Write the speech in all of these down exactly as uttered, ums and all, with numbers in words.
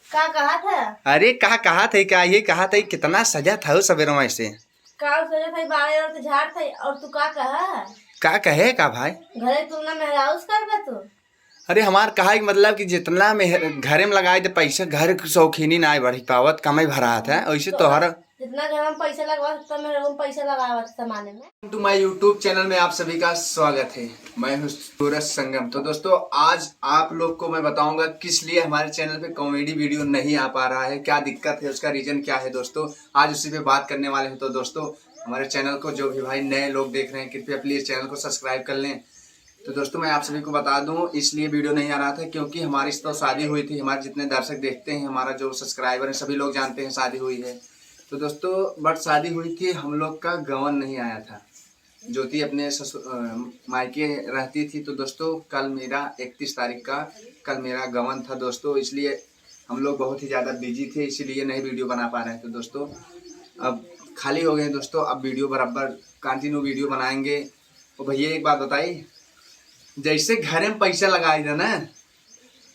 का कहत है? अरे का कहत है, का ये कहत है, कितना सजत हउ सबेरवा से? का सजत है, बारह और तो झाड़ था और तू का कहा? का कहे का भाई? घरे तुलना मेहराउस करबे तू? अरे हमार कहा कि मतलब कि जितना में घरे में लगाई दे पैसा, घर के शौकीनी ना बढ़ी पावत, कमाई भरात है, वैसे तो तोहर जितना घर में पैसा लगवा सकता मेरे में पैसा लगावत सामाने में। To my YouTube channel में आप सभी का स्वागत है। मैं हूं सूरज संगम। तो दोस्तों, आज आप लोग को मैं बताऊंगा किस लिए हमारे चैनल पे कॉमेडी वीडियो नहीं आ पा रहा है, क्या दिक्कत है, उसका रीजन क्या है दोस्तों, आज उसी पे बात करने वाले हैं। तो दोस्तों, हमारे चैनल को जो भी भाई नए लोग देख रहे हैं, कृपया प्लीज चैनल को सब्सक्राइब कर लें। तो दोस्तों, मैं आप सभी को बता दूं, इसलिए वीडियो नहीं आ रहा था क्योंकि हमारी तो शादी हुई थी, हमारे जितने दर्शक देखते हैं, हमारा जो सब्सक्राइबर है, सभी लोग जानते हैं शादी हुई है। तो दोस्तों, बट शादी हुई थी, हम लोग का गवन नहीं आया था। ज्योति अपने ससु-, अ, मायके रहती थी। तो दोस्तों, कल मेरा इकतीस तारीख का, कल मेरा गवन था दोस्तों, इसलिए हम लोग बहुत ही ज़्यादा बिजी थे, इसीलिए नहीं वीडियो बना पा रहे थे दोस्तों। अब खाली हो गए दोस्तों, अब वीडियो बराबर कंटिन्यू वीडियो बनाएंगे। ओ भैया, एक बात बताई, जैसे घरे में पैसा लगाई दे ना,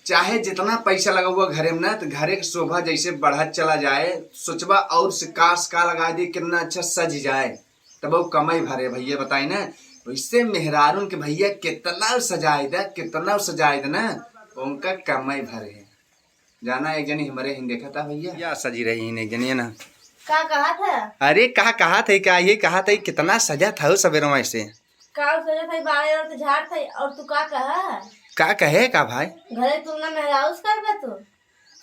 चाहे जितना पैसा लगावा घरे में ना, तो घरे के शोभा जैसे बढ़त चला जाए, सोचबा और से काश का लगा दे, कितना अच्छा सज जाए, तब वो कमाई भरे। भैया बताई ना, वैसे मेहरारून के भैया कितना सजाए दे, कितना सजाए दे ना, उनका कमाई भरे। जाना एक जनी हमरे हिन देखा था भैया। या सजी रही हिन एक जनी है ना। का कहत है? अरे का कहत है, का ये कहत है, कितना सजत हउ सबेरवा से? का सजत है, बारह और तो झाड़ था और तू का कहा? का कहे का भाई? घरे तुलना मेहराउस करबे तू?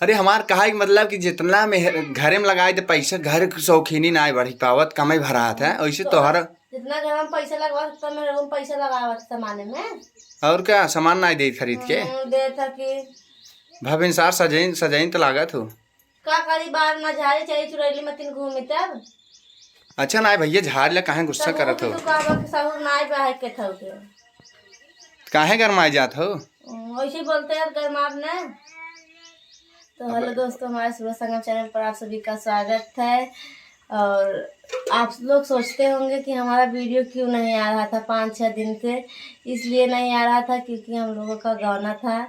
अरे हमार कहा कि मतलब कि जितना में घरे में लगाई दे पैसा, घर के शौकीनी ना बढ़ी पावत, कमाई भरात है, वैसे तो तोहर जितना घर में पैसा लगवा सकता मेरे में पैसा लगावत सामाने में। और का सामान ना दे खरीद के? हम्म, दे था कि भाभी सार सजैन, सजैन तो लागत हो। का करी, बार ना झाड़ी चाही चुड़ैली में तीन घूमी तब। अच्छा ना भैया, झाड़ ले, काहे गुस्सा तब करत तू हो? कहबा कि सहूर ना आए बाहर के थौ के। काहे गरमाए जात हो? हम्म, वैसे ही बोलते हैं गरमाब ना। तो अब हेलो दोस्तों, हमारे सूरज संगम चैनल पर आप सभी का स्वागत है। और आप लोग सोचते होंगे कि हमारा वीडियो क्यों नहीं आ रहा था पाँच छः दिन से। इसलिए नहीं आ रहा था क्योंकि हम लोगों का गौना था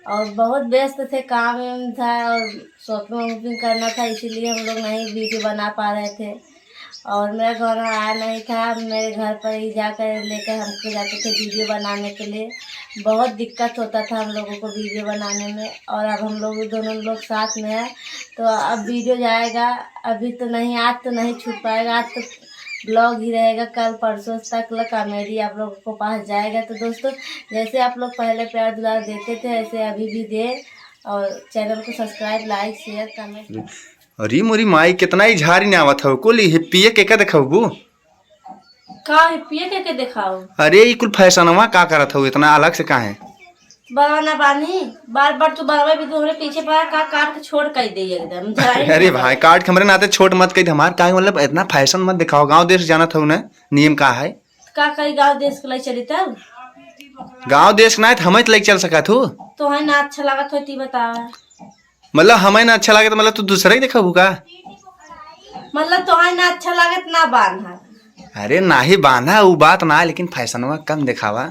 और बहुत व्यस्त थे, काम वाम था और शॉपिंग वॉपिंग करना था, इसीलिए हम लोग नहीं वीडियो बना पा रहे थे। और मेरा गौना आया नहीं था, मेरे घर पर ही जाकर लेकर हमको जाते थे वीडियो बनाने के लिए। बहुत दिक्कत होता था हम लोगों को वीडियो बनाने में, और अब हम लोग दोनों लोग साथ में हैं तो अब वीडियो जाएगा। अभी तो नहीं, आज तो नहीं छूट पाएगा, आज तो ब्लॉग ही रहेगा, कल परसों तक ला कॉमेडी आप लोगों को पास जाएगा। तो दोस्तों, जैसे आप लोग पहले प्यार दुलार देते थे, ऐसे अभी भी दे, और चैनल को सब्सक्राइब, लाइक, शेयर, कमेंट। अरे मोरी माई, कितना ही झारी ना आवत हो, कुल ही पिए के का देखबू? का है, पिए के, के देखाओ? अरे, ई कुल फैशनवा का करत हो, इतना अलग से काहे? बड़ा ना बानी, बार बार तू बरवा भी तू हमरे पीछे पड़ा, का काट के छोट कर दे एकदम, झराई अरे ना भाई, काट के हमरे नाते छोट मत कह दे हमार, काहे मतलब इतना फैशन मत दिखाओ, गाँव देश जानत हो ना नियम का है। का करी, गाँव देश के लई चली तब? गाँव देश के ना है, तो हमें तो लई चल सकत हो। तो है ना अच्छा लागत हो, ती बतावा। मतलब हमें ना अच्छा लागे तो मतलब तू दूसरा ही देखाबू का? मतलब तोहार ना अच्छा लागत ना बांधा। अरे नाही बांधा, उ बात ना है, लेकिन फैशनवा कम देखावा।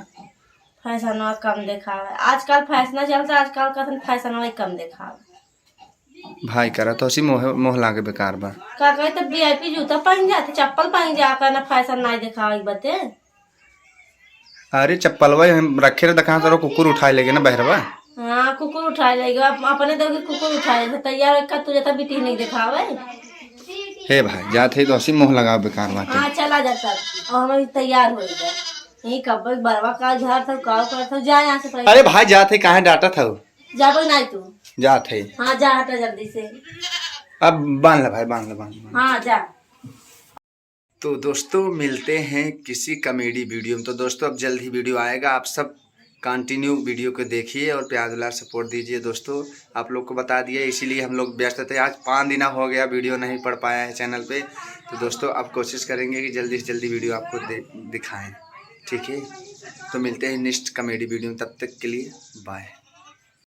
फैशनवा कम देखावा, आजकल फैशना चलता, आजकल का फैशनवा ही कम देखावा। भाई करा तो उसी मोह, मोह लागे बेकार बा। का कहे तो वीआईपी जूता पहन जाते, चप्पल पहन जा, का ना फैशन ना देखावा एक बते। अरे चप्पलवा हम रखे रहे, देखा तोरो कुकुर उठाए लेगे ना बहरवा। हाँ, कुकुर उठाए लेगे, अप-, अपने दौगे कुकुर उठाए लेगे, तैयार होके तू जाता बिटिहनी देखावे। हे भाई, जात है तो हंसी मुंह लगाओ बेकार बात है। हाँ, चला जाता, और हम तैयार हो गए। यही कब्बे बरवा का झाड़ था, का कर था, जा यहाँ से पहले। अरे भाई, जात है, काहे डांटत हो? जाबो नहीं तू। जात है। हाँ, जा हटा जल्दी से। अब बांध ले भाई, बांध ले, बांध ले, बांध ले। हाँ, जा। तो दोस्तों, मिलते हैं किसी कॉमेडी वीडियो में। तो दोस्तों, अब जल्द ही वीडियो आएगा, आप सब कंटिन्यू वीडियो को देखिए और प्यार दुलार सपोर्ट दीजिए। दोस्तों, आप लोग को बता दिया, इसीलिए हम लोग व्यस्त थे। आज पाँच दिना हो गया वीडियो नहीं पड़ पाया है चैनल पे। तो दोस्तों, अब कोशिश करेंगे कि जल्दी से जल्दी वीडियो आपको दे, दिखाएं, ठीक है? तो मिलते हैं नेक्स्ट कॉमेडी वीडियो में, तब तक के लिए बाय।